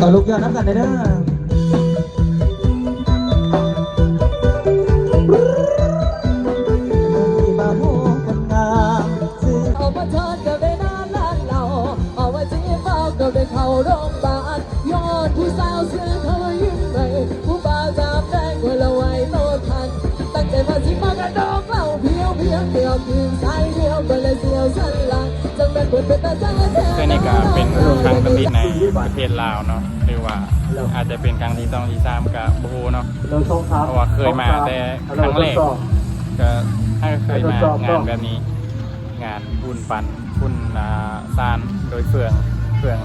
ເອົາລູກຍອດນຳກັນເດີ. ເທື່ອນີ້ກໍເປັນຄັ້ງທຳອິດໃນປະເທດລາວເນາະ ຫຼືວ່າອາດຈະເປັນຄັ້ງທີສອງທີສາມກໍບໍ່ຮູ້ເນາະ ເພາະວ່າເຄີຍມາແຕ່ຄັ້ງແລກ ກໍຫາກເຄີຍມາງານແບບນີ້ ງານບຸນປັນ ບຸນ ອ່າ ສານໂດຍເຟືອງ ເຟືອງ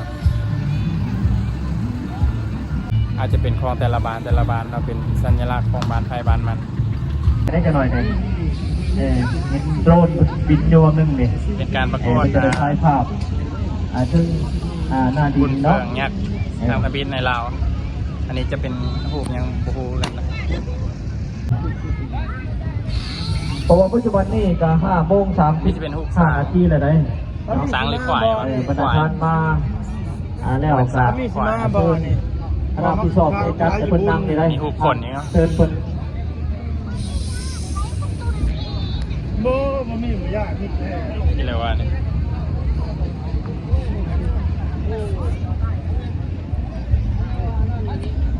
ອາດຈະເປັນຂອງແຕ່ລະບ້ານ ແຕ່ລະບ້ານເນາະ ເປັນສັນຍະລັກຂອງບ້ານໃຜບ້ານມັນ. ໄດ້ຈັກໜ້ອຍນີ້ ເອີ ເຫັນໂດຣນບິນຢູ່ຫວ່າງໜຶ່ງນີ້ ເປັນການປະກວດ ເອີ ເປັນການຖ່າຍພາບ ອ່າ ເຖິງ ອ່າ ໜ້າດິນເນາະ ບຸນເຟືອງຍັກ ເອີ ທຳອິດໃນລາວ. ອັນນີ້ຈະເປັນຮູບຫຍັງບໍ່ຮູ້ເລີຍ. ເພາະວ່າປັດຈຸບັນນີ້ກໍຫ້າໂມງສາມສິບຫ້ານາທີແລ້ວໃດ໋. ຊ້າງຫຼືຄວາຍວະ? ເອີ ບັນດາທ່ານມາ ອ່າ ແລ້ວກໍຄະນະຜູ້ສອບໄດ້ຈັດໃຫ້ເພິ່ນນັ່ງນີ້ໄດ໋ ມີຮູບຄົນນີ້ເນາະ ເຊີນເພິ່ນ. ບໍ່ ບໍ່ມີ ບໍ່ຢາກມີແທ້ ກິນແລ້ວວ່ານີ້.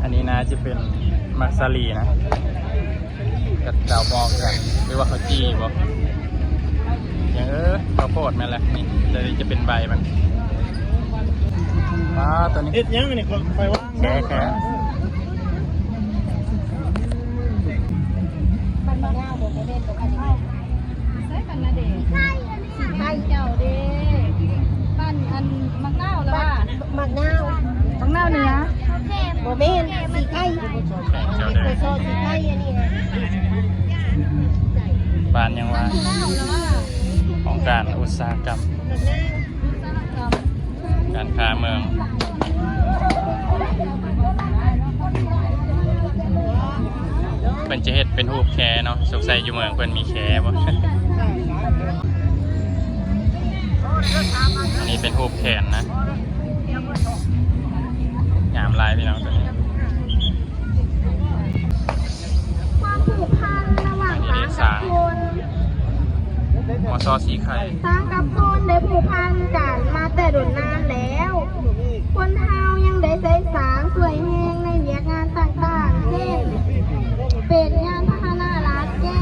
ອັນນີ້ໜ້າຈະເປັນໝາກສາລີນະ ກັບເຈົ້າບອກກັນ ຫຼືວ່າເຂົາຈີ່ບໍ ຫຍັງ ເອີ ເຂົາໂພດແມ່ນແຫຼະ. ນີ້ ໂຕນີ້ຈະເປັນໃບມັນ. ວ້າ ໂຕນີ້ເຮັດຫຍັງນີ້? ຂ້ອຍວ່າ ແຄ່ ແຄ່ ບ້ານນາເດ ສີໄຄເຈົ້າເດ ບ້ານອັນໝາກນາວລະວ່າ ໝາກນາວ ໝາກນາວເໜືອ ບໍ່ແມ່ນ ສີໄຄ ເຈົ້າເດ ເປັນ ສສ ສີໄຄ ອັນນີ້ນະ ບ້ານຫຍັງວ່າ ຫ້ອງການອຸດສາຫະກຳ ການຄ້າເມືອງ ເພິ່ນຈະເຮັດເປັນຮູບແຄເນາະ ສົງໄສຢູ່ເມືອງເພິ່ນມີແຄບໍ່? ອັນນີ້ເປັນຮູບແຂນນະ ງາມຫຼາຍພີ່ນ້ອງ ໂຕນີ້. ຄວາມຜູກພັນລະຫວ່າງຊ້າງກັບຄົນ ມສ ສີໄຄ ຊ້າງກັບຄົນໄດ້ຜູກພັນກັນມາແຕ່ດົນນານແລ້ວ. ຄົນເຮົາຍັງໄດ້ໃຊ້ຊ້າງຊ່ວຍແຮງໃນວຽກງານຕ່າງໆ ເຊັ່ນ ເປັນຍານພາຫະນະລັດແກ່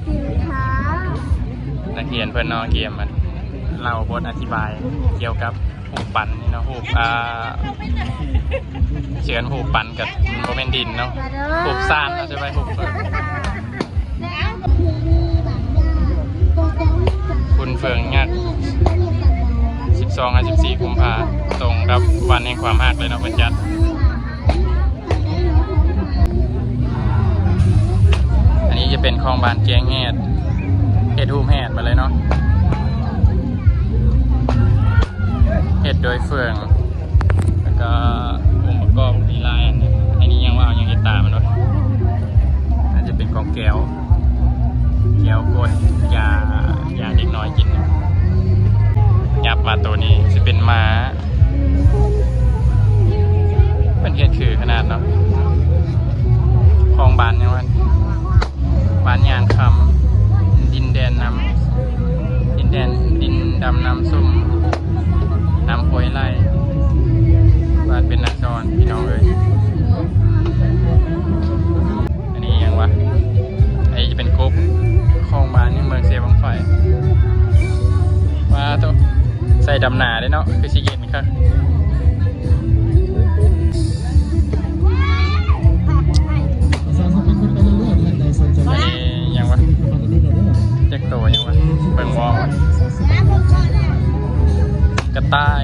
ສິນຄ້າ. ນັກຮຽນເພິ່ນເນາະ ກຽມເລົ່າບົດອະທິບາຍກ່ຽວກັບ ຮູບປັນນີ້ເນາະ ຮູບ ອ່າ ເຊີນຮູບປັນກໍບໍ່ແມ່ນດິນເນາະ ຮູບສານເນາະ ໃຊ່ໄໝ? ຮູບເຟືອງ ບຸນເຟືອງຍັກ ສິບສອງຫາສິບສີ່ກຸມພາ ຕົງກັບວັນແຫ່ງຄວາມຮັກເລີຍເນາະ ເພິ່ນຈັດ. ອັນນີ້ຈະເປັນຂອງບ້ານແກ້ງແຮດ ເຮັດຮູບແຮດມາເລີຍເນາະ ເຮັດໂດຍເຟືອງ ແລ້ວກໍອົງປະກອບມີຫຼາຍອັນ. ອັນນີ້ຍັງວ່າເອົາຫຍັງເຮັດຕາມັນວະ? ອາດຈະເປັນຂອງແກ້ວ ແກ້ວກົດ ຢາ ຢາເດັກນ້ອຍກິນ. ຫຍັບມາໂຕນີ້ຊິເປັນມ້າ. ເພິ່ນເຮັດຄືຂະໜາດເນາະ ຂອງບ້ານຫຍັງວະ ບ້ານຍາງຄຳ ດິນແດນນ້ຳ ດິນແດນ ດິນດຳນ້ຳຊຸ່ມ ນ້ຳຫ້ວຍໄຫຼ ບ້ານເປັນນາສອນ ພີ່ນ້ອງເອີຍ. ອັນນີ້ຫຍັງວະ? ອັນນີ້ຈະເປັນກົບຂອງບ້ານເມືອງເຊບັ້ງໄຟ. ວ້າໂຕ ໃສ່ດຳນາເດ້ເນາະ ຄືຊິເຢັນຄັກ. ອັນນີ້ຫຍັງວະ? ຈັກໂຕຫຍັງວະ? ເບິ່ງບໍ່? ກະຕ່າຍ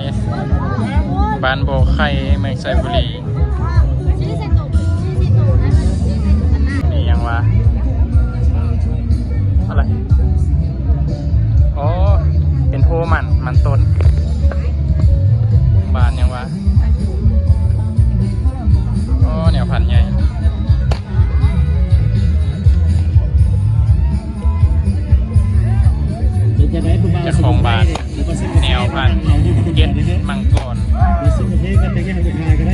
ບ້ານບໍ່ໄຂ່ ເມືອງໄຊບູລີ. ນີ້ຫຍັງວະ? ອະໄລ? ອໍ ເປັນໂພມັນ ມັນຕົ້ນ. ບ້ານຫຍັງວະ? ອໍ ແນວພັນໃຫຍ່. ເປັນຈັ່ງໃດຜູ້ບ່າວ ເຈົ້າຂອງບ້ານ ແນວພັນເຈັດມັງກອນ. ມາຊິມາເພກັນ ແຕ່ຍັງບໍ່ຖ່າຍກໍໄດ້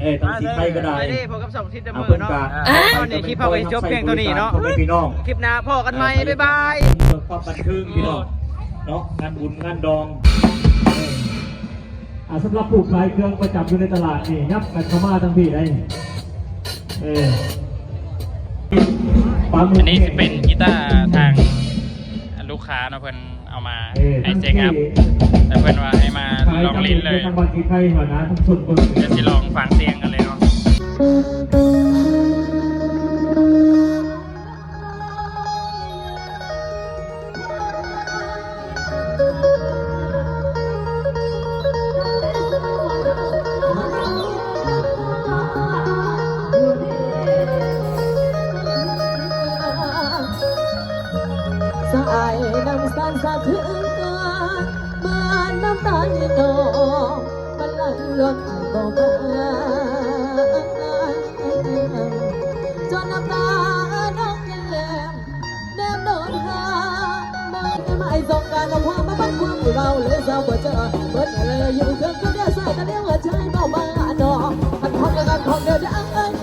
ເອີ ທາງສີໄຄກໍໄດ້ ໄປເດ້ ພົບກັບຊ່ອງຊິດດຳເນີເນາະ ອ່າ ຕອນນີ້ຄລິບເຮົາກໍຊິຈົບພຽງເທົ່ານີ້ເນາະ ພໍ່ແມ່ພີ່ນ້ອງ ຄລິບໜ້າພໍ້ກັນໃໝ່ ອ່າ ບາຍບາຍ ເພື່ອຄວາມບັນເທີງພີ່ນ້ອງເນາະ ງານບຸນງານດອງ ອ່າ ສຳລັບຜູ້ຂາຍເຄື່ອງປະຈຳຢູ່ໃນຕະຫຼາດນີ້ ຫຍັບກັນເຂົ້າມາທາງພີ້ໄດ້ ເອີ ອັນນີ້ຊິເປັນກີຕາທາງລູກຄ້າເນາະ ເພິ່ນ ເອົາມາໃຫ້ເຊງອັບ ແຕ່ເພິ່ນວ່າໃຫ້ມາລອງຫຼິ້ນເລີຍ ດຽວຊິລອງຟັງສຽງກັນເລີຍເນາະ. ສາຍນ້ຳຕານສາດເທື່ອ ເມື່ອນ້ຳຕາຍນ້ອງ ມັນໄຫຼລ້ນບໍ່ມາ ຈົນນ້ຳຕານ້ອງຍັງແລມ ແນມໂດນຫາ ມາ ໄມ້ສອງການ ເອົາຄວາມມາບັນຄວາມເວົ້າ ເລີຍສາວບໍ່ເຈີ ເບິດເລີຍຢູ່ເທິງຄົນດຽວ ສາຍຕາດຽວ ຫົວໃຈບໍ່ມາດອກ ຄັນຮອດກໍຄັນຮອດແນວໃດ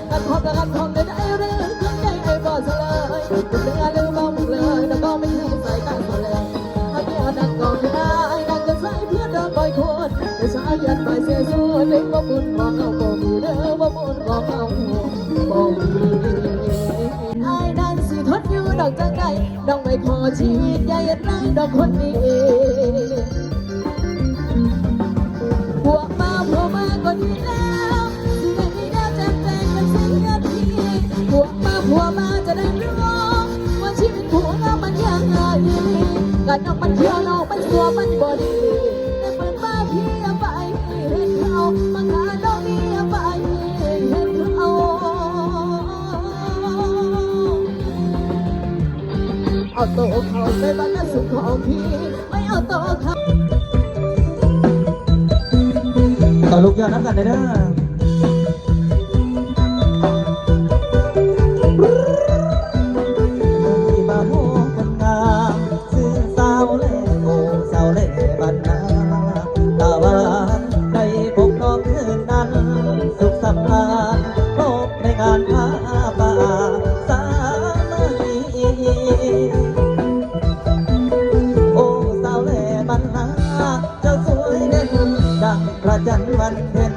ຄັນຮອດກໍຄັນຮອດແນວໃດ ເລື່ອງເຄື່ອງໃດບໍ່ສະເລີຍ ເຫຼືອຫຼືບໍ່ເລີຍ ແຕ່ກໍໄມ່ໃຫ້ໃສ່ກັນສະແລງ ຫາກແນວນັ້ນກໍຄືອ້າຍ ນັກກໍໃສ່ເພື່ອດອກບອຍໂຄດ ແຕ່ສາຍຍັນໄປເສຍສູນ ບໍ່ບຸນຂອງເຮົາບໍ່ມີເດີ ບໍ່ບຸນຂອງເຮົາບໍ່ມີ ອ້າຍນັ້ນຊິທົນຢູ່ດອກຈັກໃດ ນ້ອງໄມ່ຂໍຊີວິດ ຢ່າເຮັດຮ້າຍດອກຄົນດີ ຜົວມາ ຜົວມາກໍດີແລ້ວ ຊິໄດ້ມີແນວແຈ່ມແຈ້ງເປັນສິ່ງທີ່ດີ ຜົວມາ ຜົວມາຈະໄດ້ຮູ້ວ່າຊີວິດຄູ່ເຮົາມັນຍາກອີ່ຫຼີ ກະນ້ອງມັນຂຽວ ນ້ອງມັນຊົ່ວ ມັນບໍ່ດີ ແຕ່ເປີດມາພີ່ອະໄປເຮັດເຂົາ ມາຂ້ານ້ອງນີ້ອະໄປເຮັດເຂົາ ເອົາໂຕເຂົາໃສ່ບັນດາສຸມຂອງພີ່ ໄປເອົາໂຕເຂົາ ເອົາລູກຍ້ອນນຳກັນເດີ. ບ້ານເຮົາຄົນງາມ ຊື່ສາວແລ ໂອ້ ສາວແລບ້ານນາ ຕາຫວານໄດ້ພົບນ້ອງຄືນນັ້ນ ສຸກສຳລານ ພົບໃນງານຜ້າປ່າສາມັກຄີ ໂອ້ ສາວແລບ້ານນາ ເຈົ້າສວຍເດັ່ນ ດັ່ງພະຈັນວັນເພັນ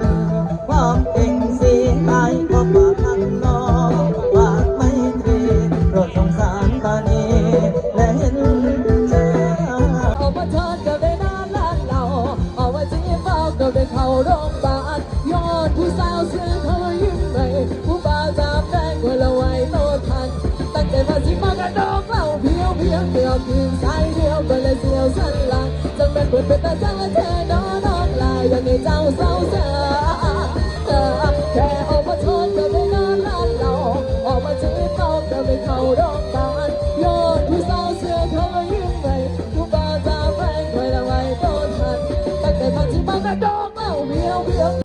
ຄວາມເປັນສີໄທ ກໍຝາກທາງນ້ອງ ຝາກໄມຕີ ໂປດສົງສານປານີ ແລະເຫັນໃຈ. ອອກມາທອດກໍໄດ້ນອນຮ້ານເຫຼົ້າ ອອກມາຈີບເວົ້າກໍໄດ້ເຂົ້າໂຮງບານ ຍ້ອນຜູ້ສາວຊື່ເຂົາຍິ້ມໃຫ້ ຜູ້ບ່າວຈາມແດງກໍລະໄຫວໂຕທັນ ຕັ້ງໃຈວ່າຊິມາກະດອກເຫຼົ້າພຽວໆ ເກືອບຄືນສາຍດຽວກໍລະສຽວສັນຫຼັງ ຈັ່ງແມ່ນບຸນເປັນຕາສັງແທ້ໜໍນ້ອງຫຼາຍ ຢາກໃຫ້ເຈົ້າເຊົາຊາ ແຄ່ອອກມາທອດກໍໄດ້ນອນຮ້ານເຫຼົ້າ ອອກມາຈີບເວົ້າກໍໄດ້ເຂົ້າ